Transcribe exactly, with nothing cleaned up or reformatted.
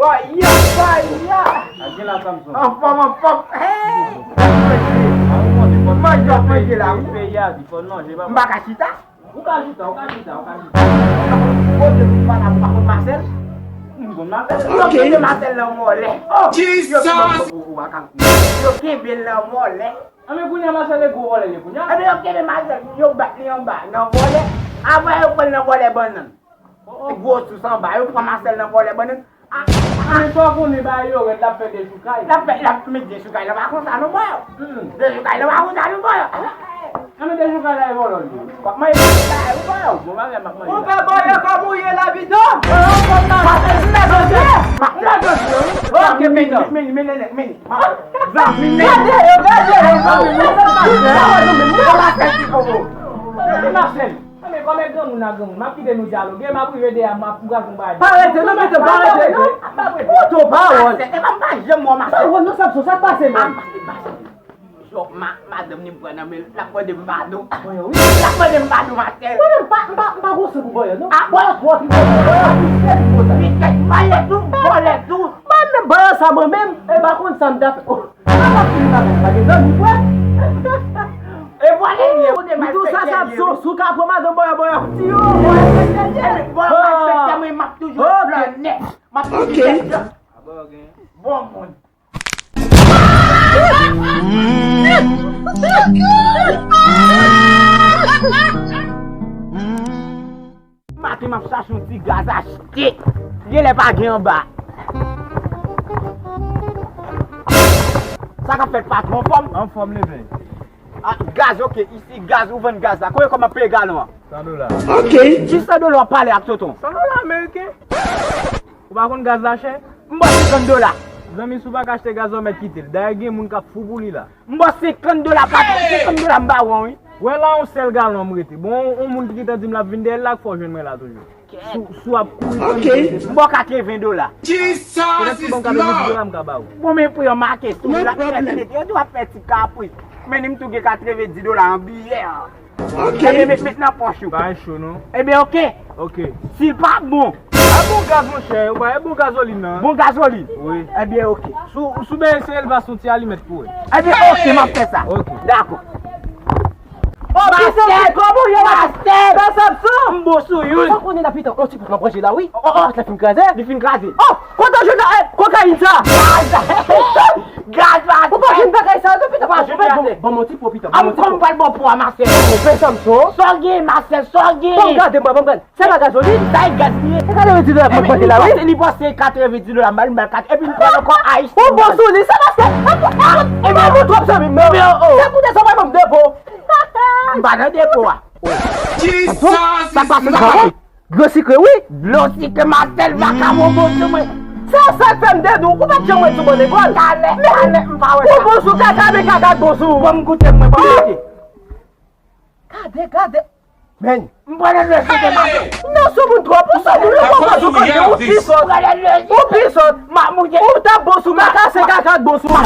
Faya, faya! Anfòm, anfòm! Hey! Manje, manje la, wi. M pa ka chita. Ou ka chita, ou ka chita, ou ka chita. Ou pa konn Masèl? M konn Masèl. Yo kenbe Masèl nan vòlè. Oh! Yo kenbe l nan vòlè. Anben kounye a Masèl e gwo vòlè li ye kounye a. Ebyen yo kenbe Masèl, yo bat li anba nan vòlè. Apre yo pran l nan vòlè bannann. Gwo sous anba, yo pran Masèl nan vòlè bannann. Anben sa w konnen bagay yo rèd, l ap fè dechoukay. L ap fè, l ap met dechoukay la pa konsa non bò. Dechoukay la pa konsa non bò. Anben dechoukay la e vòlò l ye. W ap manje dechoukay la wi bò. Bon bagay m ap manje. Ou fè bòyè kòm ou ye la pito. Ou pa gade. Gade yo, gade yo, gade yo. Anben kòm e granmoun a granmoun, m ap kite nou dyaloge, m ap rive deyò, m ap pral fè yon bagay. Pa rete non, mesye, pa rete. Ou tou pawòl. Pawòl non, Samson, sa k pase menm? Madanm ni m pran nan men l, l ap mande m padon. L ap mande m padon, Masèl. Mwen menm, m pa, m pa, m pa gon san pou bòyò non. Bòyò twò tripotay, bòyò twò tripotay. Pitèt vòlè tou, vòlè tou. Mwen menm, bòyò sa mwen menm, e pa konn sa m ta fè. Sa pa fini pa fè, pa gen zanmi vre. E vòlè li ye, ou te malfektè li ye. Sou ka pran madanm bòyò, bòyò ti yo. Bòyò malfektè mwen, m ap toujou flannè. M ap toujou flannè. Bon moun. Maten m ap chache yon ti gaz achte. Genlè pa gen anba. Sa k ap fèt patwon, anfòm? Anfòm, leve. Ah, gaz, ok, isi gaz, ou vann gaz la. Konbyen kòb m ap peye galon an? San dola. Ok. Ki san dola w ap pale ak tonton? San dola ameriken. Ou pa konn gaz la chè? M ba w senkant dola. Zanmi, si w pa ka achte gaz la, w mèt kite l. Dayè gen moun k ap fou pou li la. M ba w senkant dola, patwon, senkant dola m ba w an, wi. Wè la, yon sèl galon m rete. Bon, yon moun ki gentan di m l ap vin dèyè l la, k fè w jwenn mwen la toujou. Si w ap kouri tann m ba w katreven dola. Petèt si w ban m katreven dola, m ka ba ou. Bon, men pri an make sou la. Yo di w ap fè ti kapris. Men ni m tou gen katreven di dola an biyè. Ebyen, met, met nan pòch ou. Pa cho non. Ebyen, ok. Ok. Si l pa bon. Pa bon gaz, monchè. Ou pa bon gazolin nan. Bon gazolin? Wi. Ebyen, ok. Si w, si w bezwen eseye l, pase yon ti alimèt pou wè. Ebyen, ok, m ap fè sa. Ok. Dakò. Oh, Masèl! Kòman w ye la? Masèl! Pè Samson! M bon sou youn. Ou konnen la pita, yon ti pòt m ap ranje la, wi. Oh, oh, oh. Pòt la fin kraze. Li fin kraze. Oh, kote w jwenn, eh, kokayin sa? Gaz! Gaz, Masèl! Ou pa jwenn bagay sa, non, pita, pa jwenn, bon, bon, bon, ti po, pita. Ah, m konn pral bon pou a, Masèl. Pè Samson. Sa w gen, Masèl, sa w gen? Bon, gade, bon, bon, bon. Se pa gazolin? Sa e gaz li ye. E katreven di dola m ap mande la, wi. Li panse katreven di dola, m ba l, m ba l kat, epi m pran ankò ice. Ou bon sou li, se paske, e pa bon twòp zanmi m, non. Se pou de sa w pa ban m depo. M pa nan depo a. Sa k pase, sa k pase? Dlo sikre, wi. Dlo sikre, Masèl, vakabon bon sou mwen. Se sa k fè m te di w, ou pa t janm wè sou bò lekòl. Talè, talè, m pa wè sa. Ou bon sou kaka, men kaka bon sou ou. Ban m goute, mwen, ban m goute. Gade, gade. Men. M pran lè sou te maten. Non, sou moun twòp, ou sou moun, ou konprann, ou konnen, ou pi sòt. Ou pi sòt. M ap moute. Ou t ap bon sou kaka, se kaka k bon sou ou.